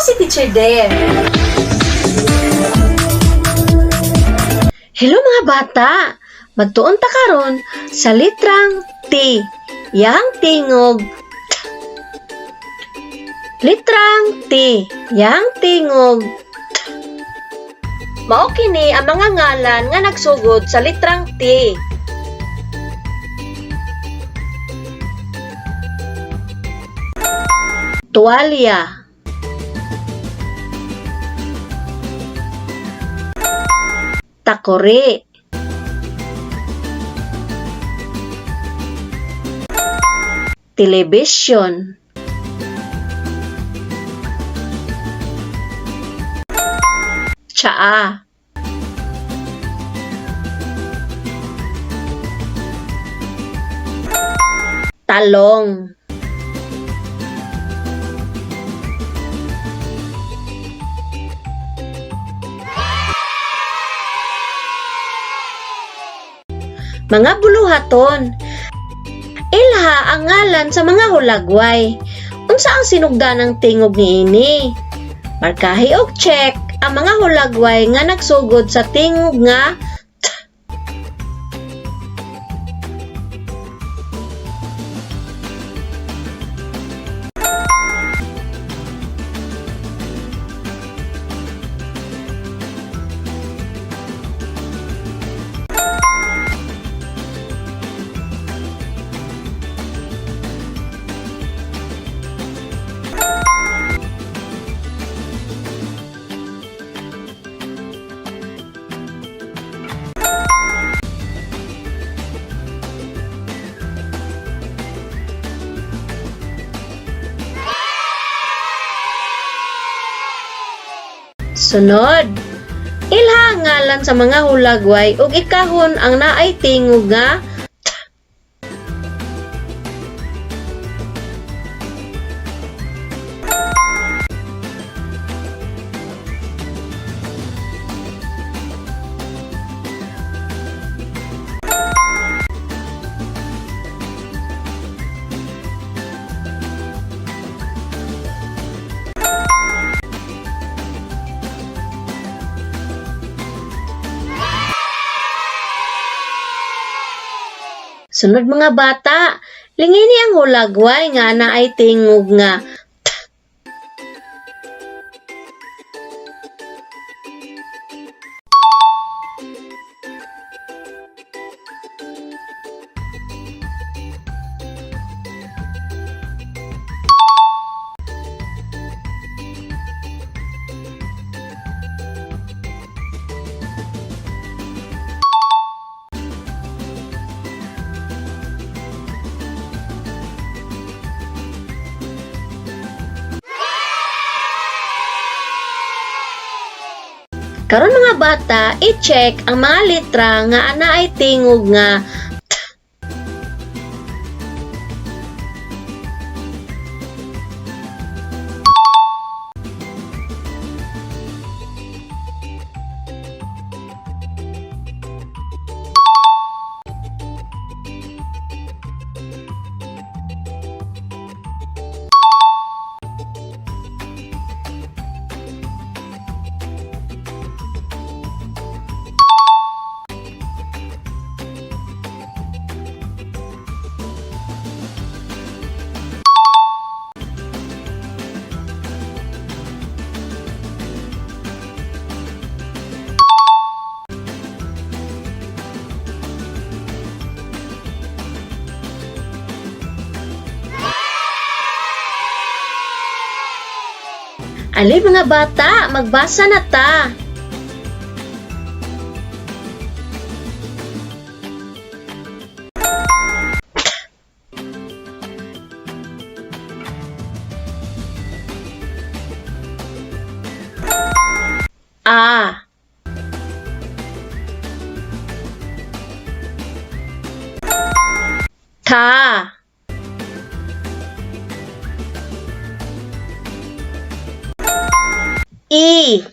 si Teacher Dare. Hello, mga bata! Magtuon ta karon sa litrang T. Yang tingog T. Litrang T. Yang tingog T. Mao kini ang mga ngalan nga nagsugod sa litrang T. Tuwalya. Takore. Telebisyon. Tsaa. Talong. Mga buluhaton. Ilha ang ngalan sa mga hulagway. Unsa ang sinugdanang tingog niini? Markahi og check ang mga hulagway nga nagsugod sa tingog nga T. Sunod. Ilha ang ngalan sa mga hulagway ug ikahon ang naay tingog nga T. Sunod, mga bata, lingini ang hulagway nga naay tingog nga T. Karon, mga bata, i-check ang mga litra nga anaay tingog nga T. Ali, mga bata, magbasa na ta. A. Ta. E. T.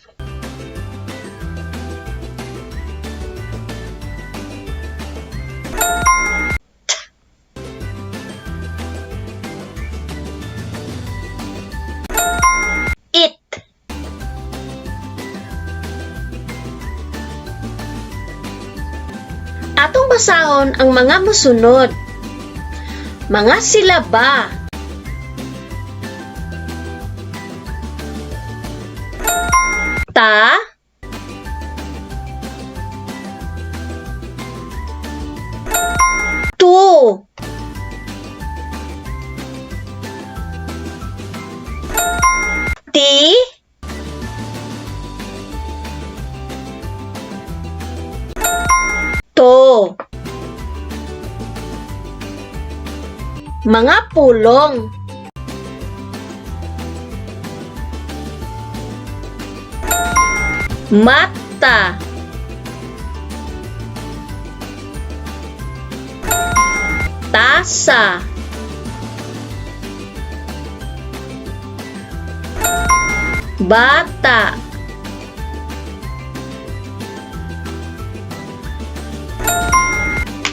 It. basahon ang mga mosunod. Mga silaba. Ta, tu, ti, to. Mga pulong. Mata, tasa, bata,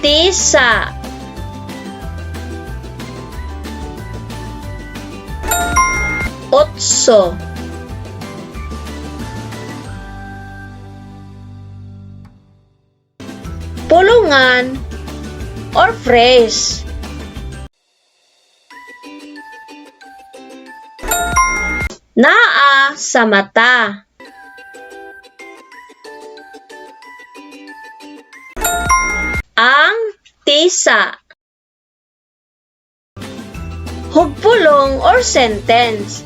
tisa, otso. Pulungan or phrase. Naa sa mata. Ang tisa. Hugpulong or sentence.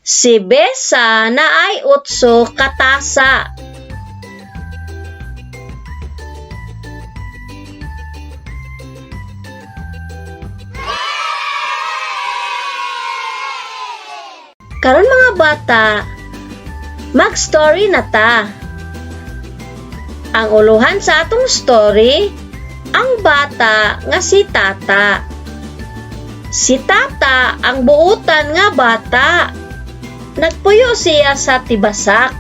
Si Besa naay 8 ka tasa. Karon mga bata, mag-story na ta. Ang uluhan sa atong story, ang bata nga si Tata. Si Tata ang buutan nga bata. Nagpuyo siya sa Tibasak.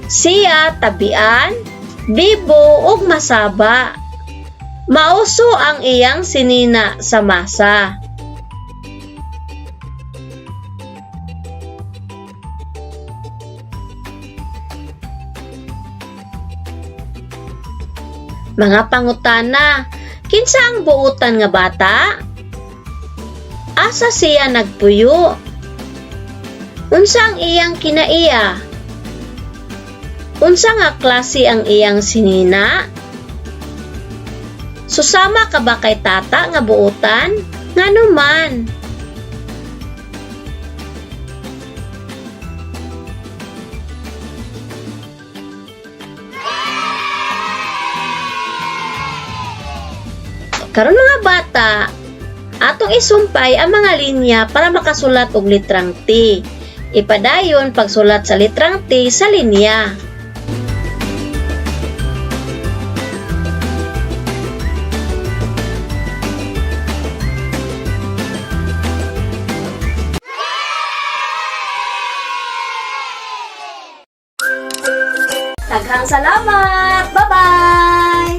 Siya tabian, bibo ug masaba. Mauso ang iyang sinina sa masa. Mga pangutana, kinsa ang buutan nga bata? Asa siya nagpuyo? Unsa ang iyang kinaiya? Unsa nga klase ang iyang sinina? Susama ka ba kay Tata nga buutan? Ngano man? Karon mga bata, atong isumpay ang mga linya para makasulat og litrang T. Ipadayon pagsulat sa litrang T sa linya. Daghang salamat! Bye-bye!